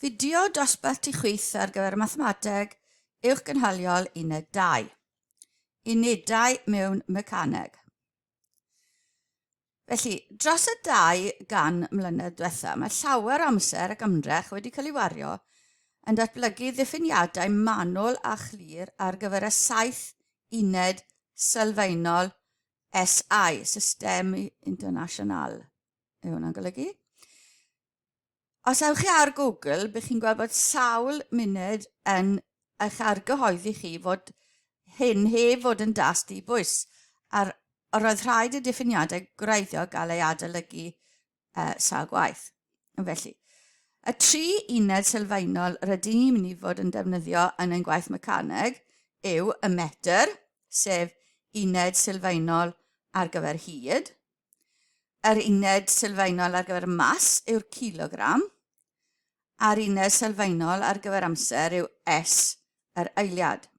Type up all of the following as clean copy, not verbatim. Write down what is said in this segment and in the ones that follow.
Fideo dosbarth tu chwith ar gyfer Mathemateg Uwchgynhaliol Uned 2. Unedau mewn Mecaneg. Felly, dros y 200 mlynedd diwetha, mae llawer o amser ac ymdrech wedi cael ei wario yn datblygu ddiffiniadau manwl a chlir ar gyfer y saith uned sylfaenol SI, System International. Yw hwnna'n golygu? Os ewch chi ar Google, bych chi'n gweld bod sawl munud yn eich argyhoeddi chi fod hyn heb fod yn dasg dibwys, a'r roedd rhaid y diffiniadau gwreiddiol gael ei adolygu sawl gwaith. Felly, y tri uned sylfaenol rydyn ni'n mynd i fod yn defnyddio yn ein gwaith mecaneg yw y metr, sef uned sylfaenol ar gyfer hyd, Yr uned sylfaenol ar gyfer mas yw'r cilogram, a'r uned sylfaenol ar gyfer amser yw S yr eiliad.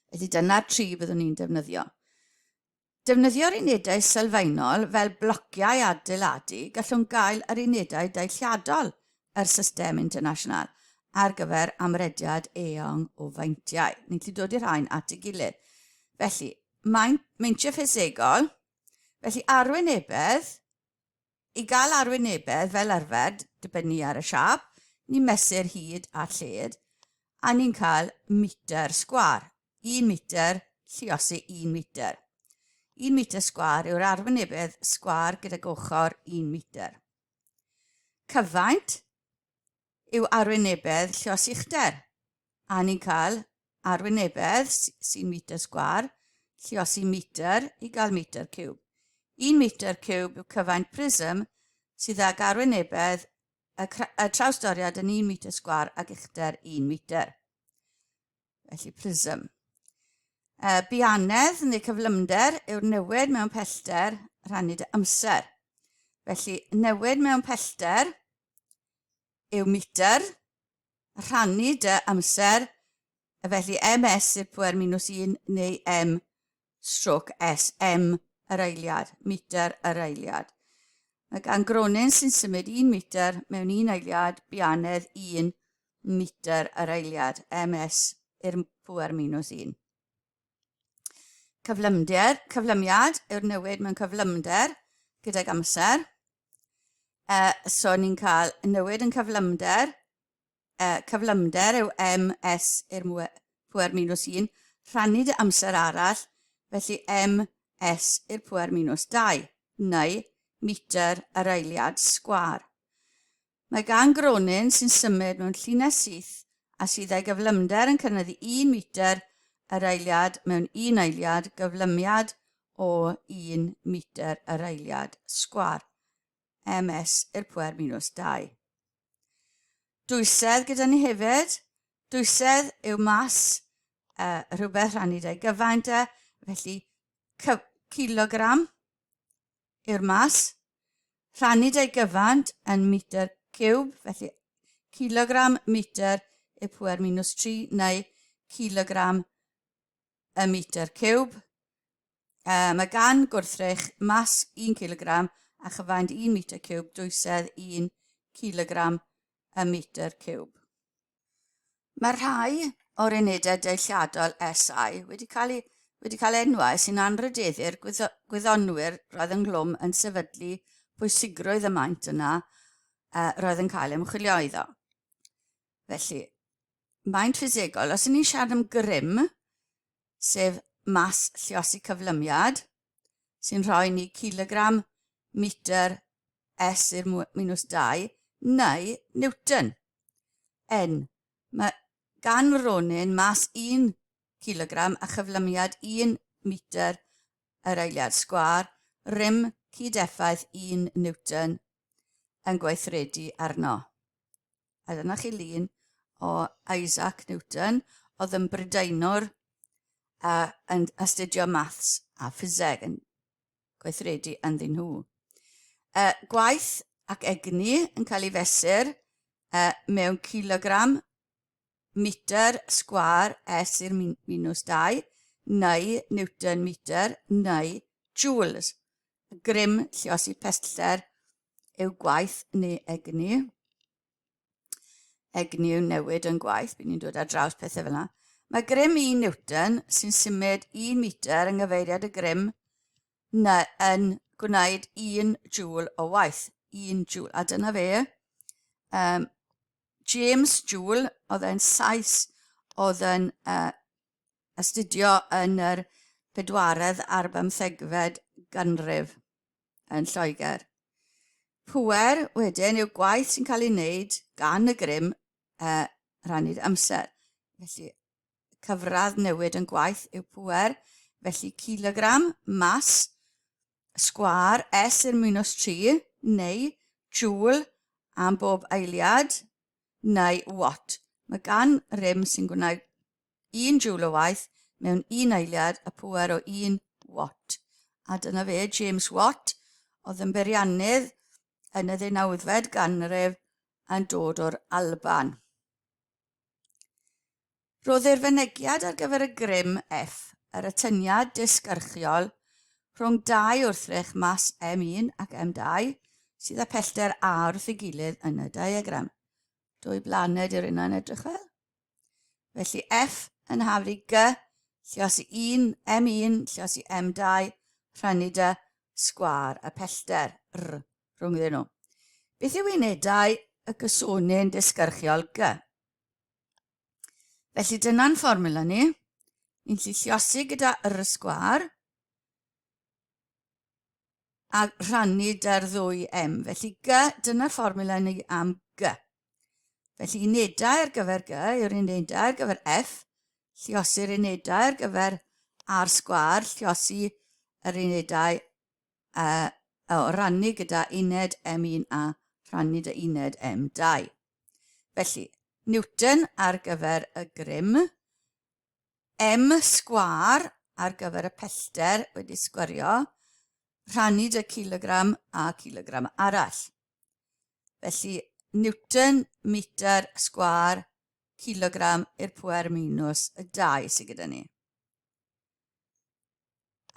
Felly dyna'r tri byddwn ni'n defnyddio. Defnyddio'r unedau sylfaenol fel blociau adeiladu, gallwn gael yr unedau deilliadol yr System International ar gyfer amrediad eang o feintiau. Ni'n gallu dod i'r rhain at ei gilydd. Felly, Maint, meintiau ffisegol. Felly arwynebedd, i gael arwynebedd fel arfer, dibynnu ar y siâp, ni'n mesur hyd a lled, a ni'n cael metr sgwâr. 1 metr lluosi 1 metr. 1 metr sgwâr yw'r arwynebedd sgwâr gydag ochr 1 metr. Cyfaint yw arwynebedd lluos uchder, a ni'n cael arwynebedd sy'n metr sgwâr, lluosi metr i gael metr ciwb. 1 metr ciwb yw cyfaint prism sydd ag arwynebedd y, y trawsdoriad yn 1 metr sgwâr ag uchder 1 metr. Felly prism. Bianedd neu cyflymder yw'r newid mewn pellter rhannu dy amser. Felly newid mewn pellter yw metr, rhannu dy amser, felly ms i'r pwer minus 1 neu m stroke s, m yr eiliad, metr yr eiliad. Mae gan gronyn sy'n symud 1 metr mewn un eiliad bianedd 1 metr yr eiliad, ms i'r pwer minus 1. Cyflymder, cyflymiad yw'r newid mewn cyflymder gydag amser. So ni'n cael newid yn cyflymder cyflymder yw ms i'r pwer minus 1, rhannu dy amser arall, felly ms i'r pwer minus 2, neu metr yr eiliad sgwâr. Mae gan gronyn sy'n symud mewn llinell syth a sydd â'i gyflymder yn cynyddu 1 metr yr eiliad mewn un eiliad gyflymiad o 1 metr yr eiliad sgwâr, ms i'r pwer minus 2. Dwysedd gyda ni hefyd. Dwysedd yw mas rhywbeth rhannu da'i gyfaint e, felly kilogram yw'r mas. Rhannu da'i gyfaint yn metr ciwb, felly kilogram metr i'r pwer minus 3 neu kilogram y metr ciwb. Mae gan gwrthrych mas 1 cilogram a chyfaint 1 metr ciwb dwysedd 1 cilogram y metr ciwb. Mae rhai o'r unedau deilliadol SI wedi cael, eu, wedi cael enwau sy'n anrhydeddu'r gwyddonwyr roedd ynghlwm yn sefydlu pwysigrwydd y maint yna roedd yn cael ymchwilio iddo. Felly, maint ffisegol, os ydyn ni'n siarad am grym, sef mas lluosi cyflymiad, sy'n rhoi ni kilogram metr S i'r minus 2, neu Newton. N. Mae gan ronyn mas 1 kilogram a chyflymiad 1 metr yr eiliad sgwâr, rym cyd-effaith 1 Newton yn gweithredu arno. A dyna chi lun o Isaac Newton, oedd yn Brydeinwr a yn astudio maths a ffiseg yn gweithredu ynddyn nhw. Gwaith ac egni yn cael ei fesur mewn kilogram metr sgwâr S i'r minus 2, neu Newton metr, neu joules. Grym lluosi pellter yw gwaith neu egni. Egni yw newid yn gwaith, bydd ni'n dod ar draws pethau fel yna. Mae grym 1 Newton sy'n symud 1 metr yng nghyfeiriad y grym na yn gwneud 1 joule o waith. 1 joule. A dyna fe. Um, James Joule, oedd e'n Sais, oedd yn uh, astudio yn yr pedwaredd a'r bymthegfed ganrif yn Lloegr. Pŵer wedyn yw gwaith sy'n cael ei wneud gan y grym uh, rhannu'r amser. Felly, cyfradd newid yn gwaith yw pŵer, felly kilogram mas sgwâr S i'r minus 3 neu joule am bob eiliad neu watt. Mae gan rym sy'n gwneud 1 joule o waith mewn un eiliad y pŵer o 1 watt. A dyna fe, James Watt, oedd yn beiriannydd yn y ddeunawfed ganrif yn dod o'r Alban. Rhoddir fynegiad ar gyfer y grym F, yr atyniad disgyrchiol, rhwng dau wrthrych mas M1 ac M2 sydd â phellter A wrth ei gilydd yn y diagram. Dwy blaned yw'r un edrych fel. Felly F yn haflu G, lliosi 1, M1, lliosi M2, rhannu dy sgwâr y pellter, R, rhwngddyn nhw. Beth yw unedau y cysonyn disgyrchiol G? Felly dyna'n fformula ni. Ni'n lli lliosi gyda R sgwâr a rhannu da'r ddwy M. Felly G, dyna'r fformula ni am G. Felly unedau ar gyfer G yw'r unedau ar gyfer F, lliosi'r unedau ar gyfer R sgwâr, lliosi yr unedau uh, o rannu gyda uned M1 a rhannu dy uned M2. Felly, Newton ar gyfer y grym, M sgwâr ar gyfer y pellter wedi sgwario, rhannu dy kilogram a kilogram arall. Felly, Newton metr sgwâr kilogram i'r pwer minus y 2 sydd gyda ni.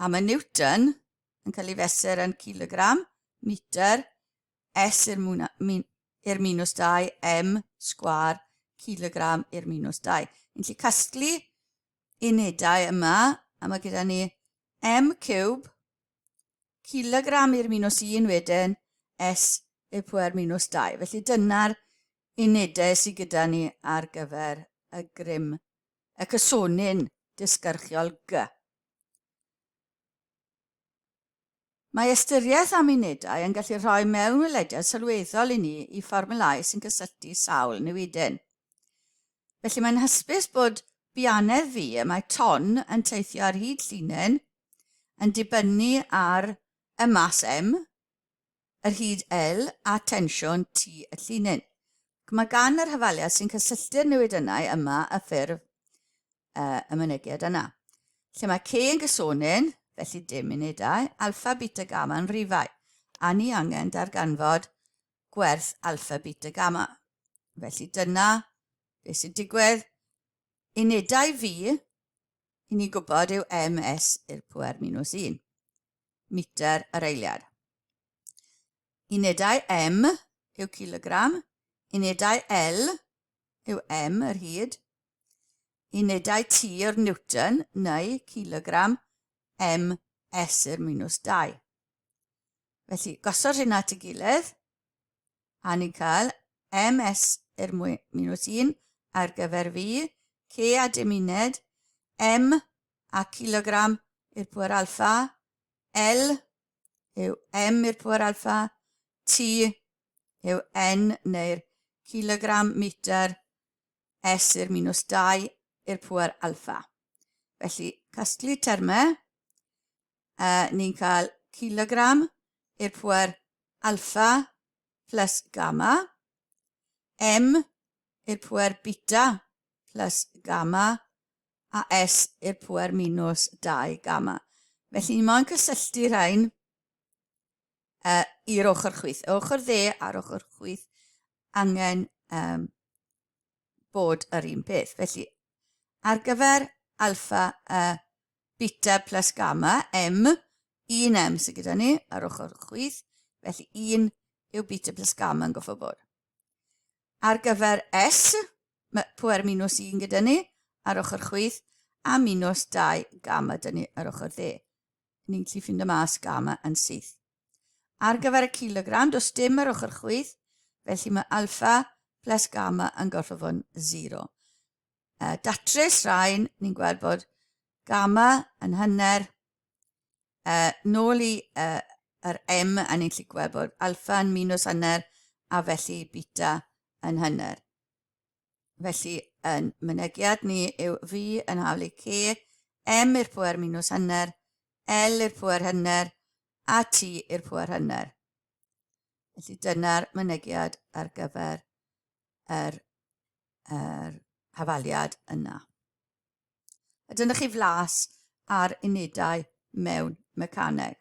A mae Newton yn cael ei fesur yn kilogram, metr, S i'r i'r minus 2, M sgwâr, kilogram i'r minus 2. Ni'n gallu casglu unedau yma, a mae gyda ni M cube, kilogram i'r minus 1 wedyn, S i'r pwer minus 2. Felly dyna'r unedau sydd gyda ni ar gyfer y grym, y cysonyn disgyrchiol G. Mae ystyriaeth am unedau yn gallu rhoi mewnwelediad sylweddol i ni i fformwlâu sy'n cysylltu sawl newidyn. Felly mae'n hysbys bod bianedd fi y mae ton yn teithio ar hyd llinyn yn dibynnu ar y mas M, yr hyd L a tensiwn T y llinyn. Ac mae gan yr hafaliad sy'n cysylltu'r newidynnau yma y ffurf uh, y mynegiad yna. Lle mae C yn gysonyn, felly dim unedau, alfa, beta, gamma yn rhifau. A ni angen darganfod gwerth alfa, beta, gamma. Felly dyna beth sy'n digwydd. Unedau fi, i ni gwybod yw ms i'r pwer minus 1 metr yr eiliad. Unedau M yw kilogram, unedau L yw M yr hyd, unedau T yw'r Newton neu kilogram M S i'r minus 2. Felly, gosod hynna at ei gilydd, a ni'n cael MS i'r minus 1 ar gyfer V, K a dim uned, M a kilogram i'r pwer alfa, L yw M i'r pwer alfa, T yw N neu'r kilogram metr S i'r minus 2 i'r pwer alfa. Felly, casglu termau, uh, ni'n cael kilogram i'r pwer alfa plus gamma, M i'r pwer beta plus gamma, a S i'r pwer minus 2 gamma. Felly, ni moyn cysylltu rhain uh, i'r ochr chwith. Y ochr dde a'r ochr chwith angen um, bod yr un peth. Felly, ar gyfer alfa uh, beta plus gamma, M, 1 M sydd gyda ni ar ochr chwith, felly 1 yw beta plus gamma yn goffo bod. Ar gyfer S, mae pwer minus 1 gyda ni ar ochr chwith, a minus 2 gamma dyn ni ar ochr dde. Ni'n gallu ffindo mas gamma yn syth. Ar gyfer y kilogram, does dim ar ochr chwith, felly mae alfa plus gamma yn gorfod fod yn 0. Datrys rhain, ni'n gweld bod gamma yn hanner, nôl i yr M, a ni'n gallu gweld bod alfa yn minus hanner, a felly beta yn hanner. Felly, yn mynegiad ni yw V yn haflu C, M i'r pwer minus hanner, L i'r pwer hanner, a T i'r pwer hanner. Felly dyna'r mynegiad ar gyfer yr, yr hafaliad yna. A dyna chi flas ar unedau mewn mecaneg.